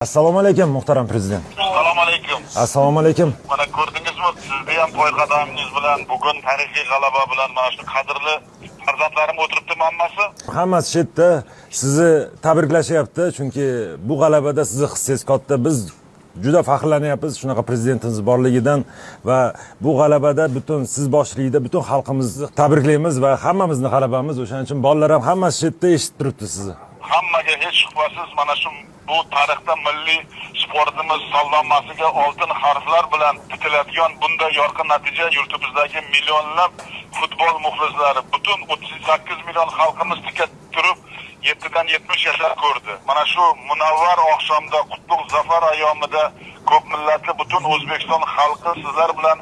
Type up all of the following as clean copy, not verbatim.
Assalomu alaykum, muhtaram prezident. Assalomu alaykum. Assalomu alaykum. Mana ko'rdingizmi, sizni ham poyqadamingiz bilan bugun tarixiy g'alaba bilan mana shu qadrli farzandlarim o'tiribdimi hammasi? Hammasi shu yerda sizni tabriklashyapti, chunki bu g'alabada sizni hissangiz katta. Biz juda faxrlanyapmiz shunaqa prezidentimiz borligidan va bu g'alabada butun siz boshchiligida butun xalqimizni tabriklaymiz va hammamizni g'alabamiz. O'shaning uchun bolalar ham hammasi shu yerda eshitib turibdi sizni. Hammaga hech shubhasiz mana shu bu tarixda milliy sportimiz sallanmasiga oltin harflar bilan bitiladigan bunday yorqin natija yurtimizdagi millionlab futbol muxlislari, butun 38 million xalqimiz tika turib 7dan 70 yashar ko'rdi. Mana shu munavvar oqshomda, qutlug' zafar ayyomida ko'p millatli butun O'zbekiston xalqi sizlar bilan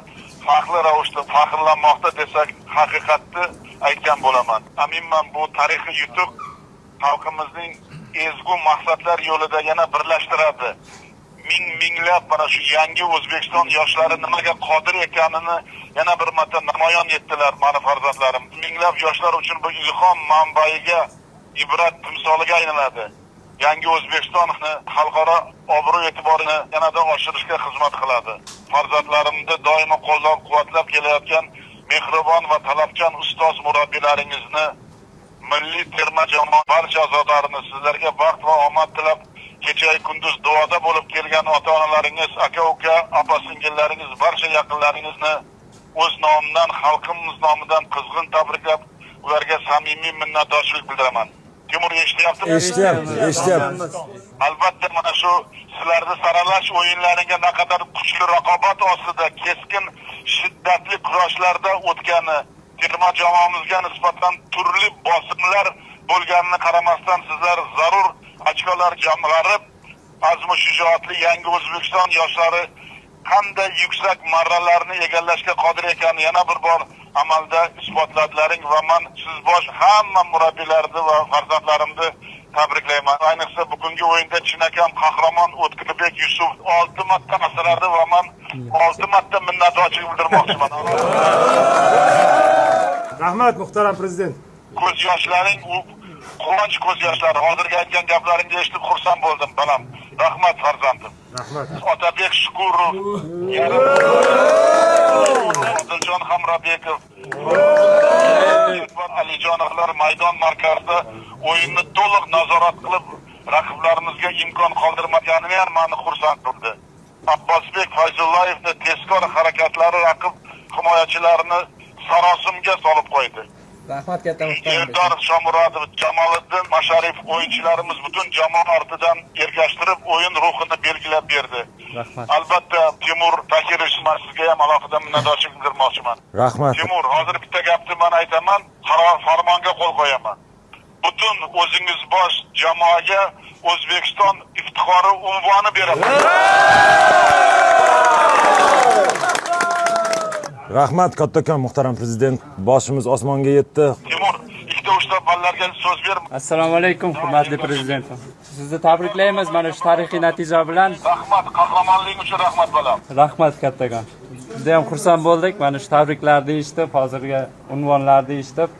faxrli ravishda faxrlanmoqda desak, haqiqatni aytgan bo'laman. Aminman, bu tarixiy yutuq xalqimizning ezgu maqsadlar yo'lida yana birlashtiradi. Ming minglab mana shu yangi O'zbekiston yoshlari nimaga qodir ekanini yana bir marta namoyon etdilar mani farzandlarim. Minglab yoshlar uchun bu ilhom manbaiga, ibrat timsoliga aylanadi. Yangi O'zbekistonni xalqaro obro' e'tiborini yanada oshirishga xizmat qiladi. Farzandlarimni doimo qo'llab-quvvatlab kelayotgan mehribon va talabchan ustoz murabbiylaringizni, milliy terma jamoa barcha a'zolarini sizlarga baxt va omad tilab, kecha kunduz duoda bo'lib kelgan ota-onalaringiz, aka-uka, opa-singillaringiz, barcha yaqinlaringizni o'z nomimdan, xalqimiz nomidan qizg'in tabriklab, ularga samimiy minnatdorchilik bildiraman. Timur, eshityaptimi? Eshityapti, eshityapti. Albatta, mana shu sizlarni saralash o'yinlariga naqadar kuchli raqobat ostida, keskin, shiddatli kurashlarda o'tgani, terma jamoamizga nisbatan turli bosimlar bo'lganini qaramasdan sizlar zarur ochkolar jamg'arib, azmu shijoatli yangi O'zbekiston yoshlari qanday yuksak marralarni egallashga qodir ekanini yana bir bor amalda isbotladilaring va man siz bosh hamma murabbiylarni va farzandlarimni tabriklayman. Ayniqsa bugungi o'yinda chinakam qahramon O'tkirbek Yusuf 6 marta asradi va man 6 marta minnatdorchilik bildirmoqchiman. Rahmat, muhtaram prezident. Ko'z yoshlaring u quvonch ko'z yoshlari. Hozirgi aytgan gaplaringni eshitib xursand bo'ldim, balam. Rahmat, farzandim. Rahmat. Otabek Shukurov, yarim Odiljon Hamrabekov, Alijonovlar maydon markazida o'yinni to'liq nazorat qilib, raqiblarimizga imkon qoldirmaganini ham meni xursand qildi. Abbosbek Fayzullayevni tezkor harakatlari raqib himoyachilarini sarosimga solib qo'ydi. Rahmat katta, muhtaram. Eldor Shomurodov, Jamoliddin Masharipov o'yinchilarimiz butun jamoa ortidan ergashtirib, o'yin ruhini belgilab berdi. Rahmat. Albatta, Timur Tahirovich, man sizga ham alohida minnatdorchilik bildirmoqchiman. Rahmat. Timur, hozir bitta gapni man aytaman, qaror farmonga qo'l qo'yaman. Butun o'zingiz bosh jamoaga O'zbekiston iftixori unvoni beraman. Rahmat kattakon, muhtaram prezident. Boshimiz osmonga yetdi. Timur, ikkita uchta bolalarga so'z ber. Assalomu alaykum, hurmatli prezident. Sizni tabriklaymiz mana shu tarixiy natija bilan. Rahmat, qahramonliging uchun rahmat, bolam. Rahmat kattakon. Juda ham xursand bo'ldik mana shu tabriklarni eshitib, hozirgi unvonlarni eshitib,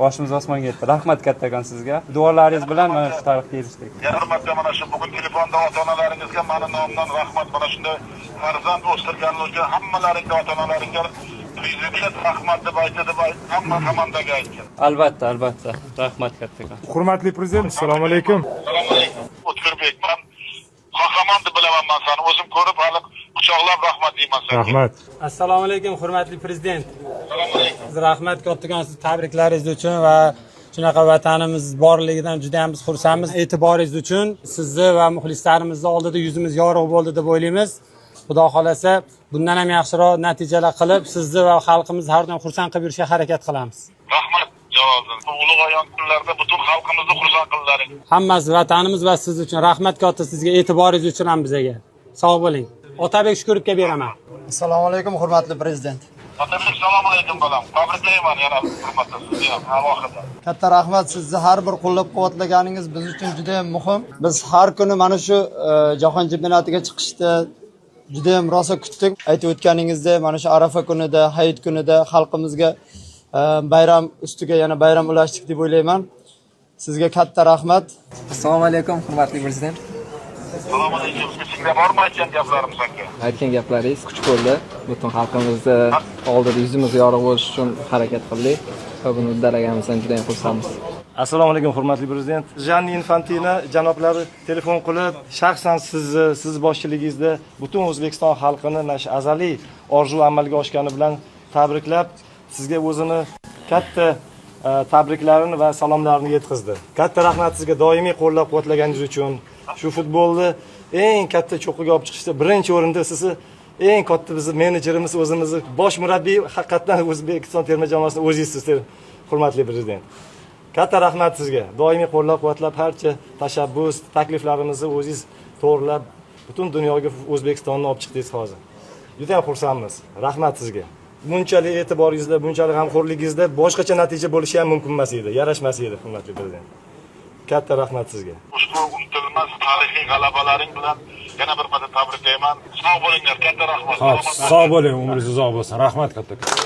boshimiz osmonga yetdi. Rahmat kattakon sizga. Duolaringiz bilan mana shu tarixga erishdik. Yana bir marta mana shu bugun telefonda ota-onalaringizga mani nomimdan rahmat. Mana shunday farzand o'stirganlar uchun hammalaringga, ota-onalaringga prezident rahmat deb aytdi deb hamma komandaga aytgan. Albatta, albatta. Rahmat kattakon. Hurmatli prezident, assalomu alaykum. Assalomu alaykum. O'tkirbek, man qahramon deb bilaman man seni. O'zim ko'rib hali quchoqlab rahmat deyman senga. Rahmat. Assalomu alaykum, hurmatli prezident. Assalomu alaykum. Rahmat kattakon siz tabriklaringiz uchun va shunaqa vatanimiz borligidan juda ham biz xursandmiz. E'tiboringiz uchun sizni va muxlislarimizni oldida yuzimiz yorug' bo'ldi deb o'ylaymiz. Xudo xolasa bundan ham yaxshiroq natijalar qilib, sizni va xalqimizni har doim xursand qilib yurishga harakat qilamiz. Rahmat, Jaloliddin. Bu ulug' ayon kunlarda butun xalqimizni xursand qildilaring. Hammasi vatanimiz va siz uchun. Rahmat katta sizga, e'tiboringiz uchun ham bizaga. Sog' bo'ling. Otabek Shukurovga beraman. Assalomu alaykum, hurmatli prezident. Otabek, assalomu alaykum, bolam. Tabriklayman yana hurmatli sizni ham alohida. Katta rahmat, sizni har bir qo'llab-quvvatlaganingiz biz uchun juda ham muhim. Biz har kuni mana shu jahon chempionatiga chiqishni juda ham rosa kutdik. Aytib o'tganingizdek, mana shu Arafa kunida, hayit kunida xalqimizga bayram ustiga yana bayram ulashdik deb o'ylayman. Sizga katta rahmat. Assalomu alaykum, hurmatli prezident. Assalomu alaykum. Esingda bormi aytgan gaplarim senga? Aytgan gaplaringiz kuch bo'ldi. Butun xalqimizni oldida yuzimiz yorug' bo'lishi uchun harakat qildik va buni uddalaganimizdan juda ham xursandmiz. Assalomu alaykum, hurmatli prezident. Janni Infantino janoblari telefon qilib, shaxsan sizni, siz boshchiligingizda butun O'zbekiston xalqini mana shu azaliy orzu amalga oshgani bilan tabriklab, sizga o'zini katta tabriklarini va salomlarini yetkazdi. Katta rahmat sizga doimiy qo'llab-quvvatlaganingiz uchun. Shu futbolni eng katta cho'qqiga olib chiqishda birinchi o'rinda sizni, eng katta bizni menejerimiz, o'zimizni bosh murabbiy, haqiqatdan O'zbekiston terma jamoasini o'zingizsiz, hurmatli prezident. Katta rahmat sizga. Doimiy qo'llab-quvvatlab, barcha tashabbus, takliflarimizni o'zingiz to'g'rilab, butun dunyoga O'zbekistonni olib chiqdingiz hozir. Juda ham xursandmiz. Rahmat sizga. Bunchalik e'tiboringizda, bunchalik g'amxo'rligingizda boshqacha natija bo'lishi ham mumkin emas edi, yarashmas edi, hurmatli prezident. Katta rahmat sizga. Ushbu unutilmas tarixiy g'alabalaring bilan yana bir marta tabriklayman. Sog' bo'linglar, katta rahmat. Xo'p, sog' bo'ling, umringiz uzoq bo'lsin. Rahmat kattakon.